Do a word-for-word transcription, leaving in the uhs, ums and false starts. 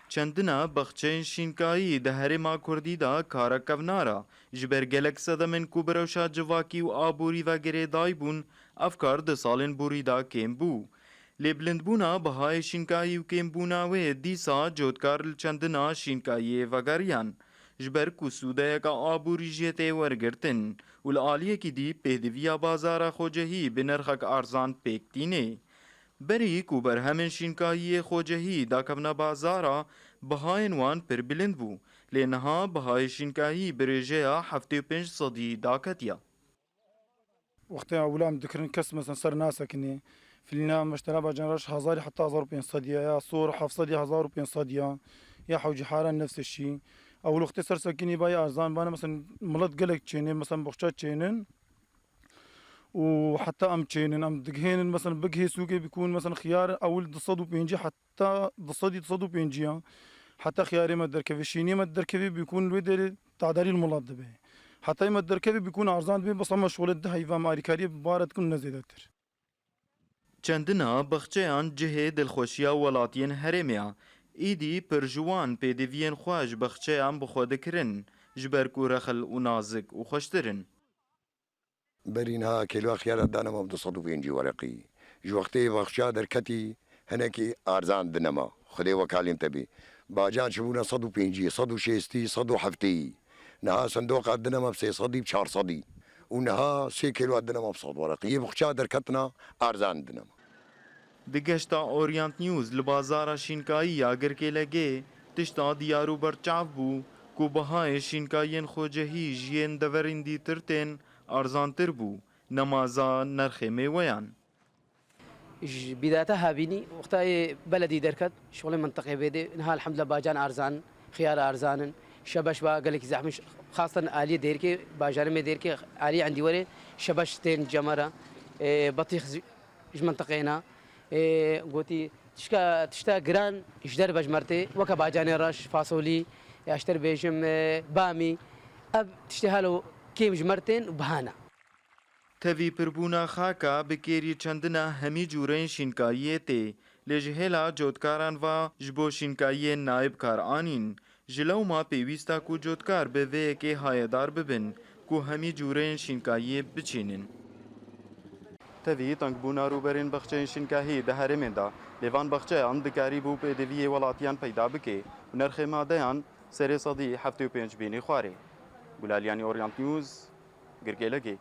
Çendina baxçeyên şînkayî di herêma Kurdî de kara kevnar e. Ji ber gelek sedemên ku bi rewşa civakî û aborî ve girêdayî bûn, ev kar di salên borî de kêm bû. Lê bilindbûna bihayê şînkayî û kêmbûna wê dîsa cotkar li çendina şînkayiyê vegeriyan. Ji ber ku sûdeyeke aborî jê tê wergirtin û li aliyekî dî pêdiviya bazara xwecehî bi nirxek arzan pêk tînê. Berî ku berhemên şînkayiyê xwecehî dakevne bazara, bihayên wan pir bilind bû. Lê niha bihayê şînkayî bi rêjeya heftê û pênc sedî daketiye. Wextê ewila em dikirin kes mesela ser nasekinê. Filîna mesela bacan reş hezarî heta hezar û pênc sedî ya, ya sor heft sedî hezar û pênc sedî ya, ya hewcî hara nefsê şî. Ewil wextê ser sekinî bayê arzan bane mesela milet gelek çênê, mesela boxça çênin. û heta em çênin, em digihênin, mesela bigihê sûkê bikûn, mesela xiyar ewil du sed û pêncî heta du sedî, du sed û pêncî ya. Heta xiyarê me derkevê, şîniyê me derkevê bikûn wê derê tadarî li milet dibe. Heta me derkevê bikûn arzan dibe, bes em şolê di heyva me alîkariyê bi bare dikin ne zêdetir. Çendina baxçeyan cihê dilxweşiya welatiyên herêmê ya. Îdî pir ji wan pêdiviyên xwe ji baxçeyan bi xwe dikirin, ji ber ku rexil û nazik û xweştir in. Berî niha kêlwa xiyara dane ma bi du sed û pêncî wereqî. Ji wextê baxçeya derketî hinekî arzan dine ma. Xwedê wekalîn te bî. Bacan çi bûne sed û pêncî, sed û şêstî, sed û heftî. Niha sindoqa dine ma bi sê sedî, bi çar sedî. Û niha sê kêlwa dine ma bi sed wereqî. Yê baxçeya derketina arzan dine ma. Di geşta Orient News li bazara şînkayî ya Girkêlegê tişta diyar û berçav bû ku bihayê şînkayiyên xwecehî ji yên deverên dîtir tên arzantir bû, nemaza nirxê mêweyan. Ji bîdayeta havînî wexta yê beledî derket, şolê mintiqê vêdê, niha elhamdulillah bacan arzan, xiyar arzan in, şebeş ba gelekî zehmî, xastan aliyê Dêrikê, bajarê me Dêrikê, aliyê Endîwerê, şebeş tên cemera, e, batîx ji mintiqê ne. Ê, gotî, tişka, tişta giran ji derve ji me re tê, weke bacanê reş, fasolî, ya ji te re bêjim, e, bamî. Ev tiştê halo kêm ji me re tên û biha ne. Tevî pirbûna xaka bi kêrî çendina hemî cûreyên şînkayiyê tê, lê ji hêla cotkaran ve ji bo şînkayiyên nayê bi kar anîn. Ji lewma pêwîst e ku cotkar bi vê yekê hayedar bibin ku hemî cûreyên şînkayiyê biçînin. Tevî tengbûna rûberên baxçeyên şînkahî di herêmên de, lê van baxçeyan dikarîbû pêdiviyê welatiyan peyda bike û nirxê madeyan serê sedî heftê û pênc bînî xwarê. Gulaliyanî, Orient News, Girkêlekê.